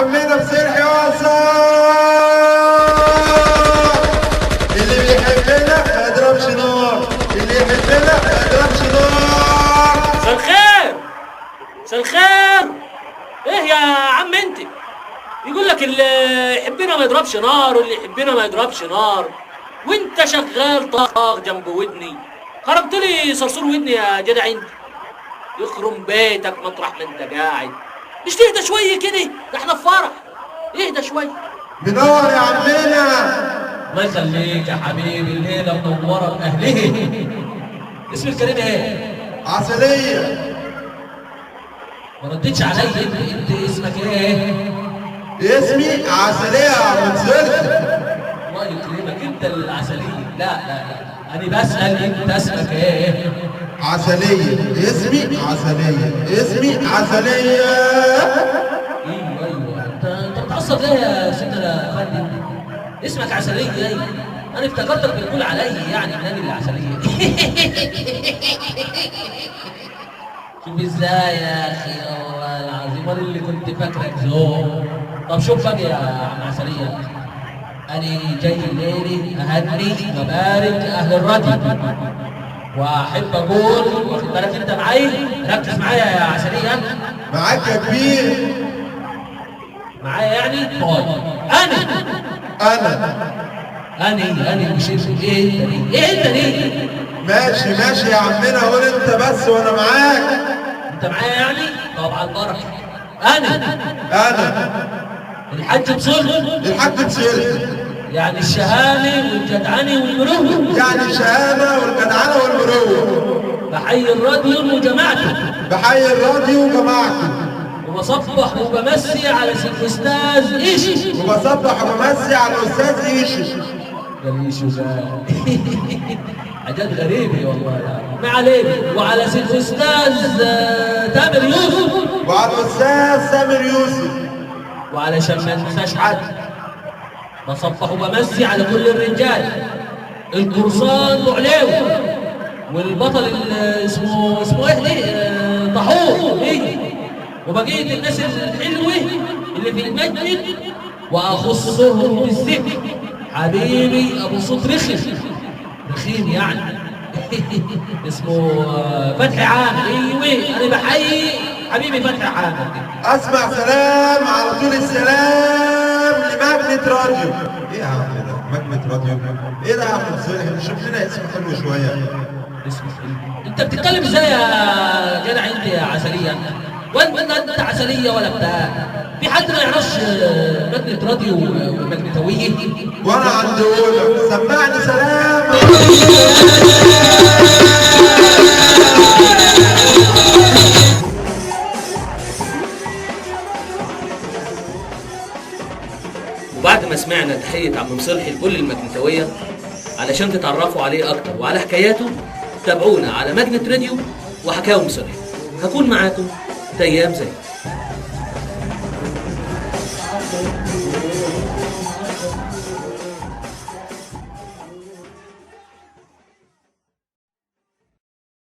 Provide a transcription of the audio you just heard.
عمنا مصلحي وصل. اللي بيحبنا ما يضربش نار، اللي يحبنا ما يضربش نار. مساء الخير، مساء الخير. ايه يا عم انت؟ يقول لك اللي يحبنا ما يضربش نار، واللي يحبنا ما يضربش نار، وانت شغال طاق جنب ودني. خربت لي صرصور ودني يا جدع انت. يخرم بيتك مطرح ما انت قاعد. مش تهدى شوية كده؟ ده احنا في فرح. اهدى شوية. منور يا عمنا. الله يخليك يا حبيبي، الليلة منورة باهلها. اسم الكريم ايه؟ عسلية. ما ردتش عليا. انت اسمك ايه؟ اسمي عسلية يا عم مصلحي. الله يكرمك، انت العسليه. لا لا لا، انا بسال انت اسمك ايه؟ عسلية، اسمي عسلية، اسمي عسلية. ايوه ايوه، انت بتعصب ليه يا سيدنا يا فندم؟ اسمك عسلية؟ ايوه، انا افتكرتك بتقول عليا يعني ان انا اللي عسلية. شوف ازاي يا اخي، والله العظيم انا اللي كنت فاكرك ذوق. طب شوف بقى يا عم عسلية، انا جاي الليلة اهني وبارك اهل الراديو، واحب اقول واخد بالك انت معايا؟ ركز معايا يا عسلية. معاك يا كبير. معايا يعني؟ طيب انا مش ايه انت ليه؟ ايه انت ليه؟ ماشي ماشي يا عمنا، قول انت بس وانا معاك. انت معايا يعني؟ طب على البركة. انا الحاج بصلح. الحاج بصلح، يعني الشهامه والجدعنه والمروة. يعني الشهامه والجدعنه والمروة. بحيي الراديو وجماعته. بحيي الراديو وجماعته. وبصبح وبمسي على الاستاذ ايشي. وبصبح وبمسي على الاستاذ ايشي. ده ايشي حاجات غريبة والله يعني. ما علينا. وعلى سيد الاستاذ تامر يوسف. وعلى الاستاذ سامر يوسف. وعلشان ما ننساش حد، بصبح وبمسي على كل الرجال، القرصان بعلاوي، والبطل اللي اسمه ايه ده؟ طاحور، ايه، وبقية الناس الحلوة اللي في المسجد، واخصهم بالذكر حبيبي ابو صوت رخم رخيم يعني اسمه فتحي عامر. ايوه انا بحيي حبيبي فتحي عامر. اسمع سلام على طول، السلام لمجنة راديو. ايه يا عم ده مجنة راديو؟ ايه ده يا عم صالح؟ شوف لنا اسم حلو شوية. اسم حلو؟ انت بتتكلم ازاي يا جدع انت يا عسلية؟ وانت انت عسلية ولا بتاع؟ في حد ما يعرفش مجنة راديو ومجنتويه؟ وانا عند قولك سمعني سلام. وبعد ما سمعنا تحية عم مصلحي لكل المجنتوية، علشان تتعرفوا عليه أكتر وعلى حكاياته تابعونا على مجنة راديو وحكاوي مصلحي. هكون معاكم تيام زي.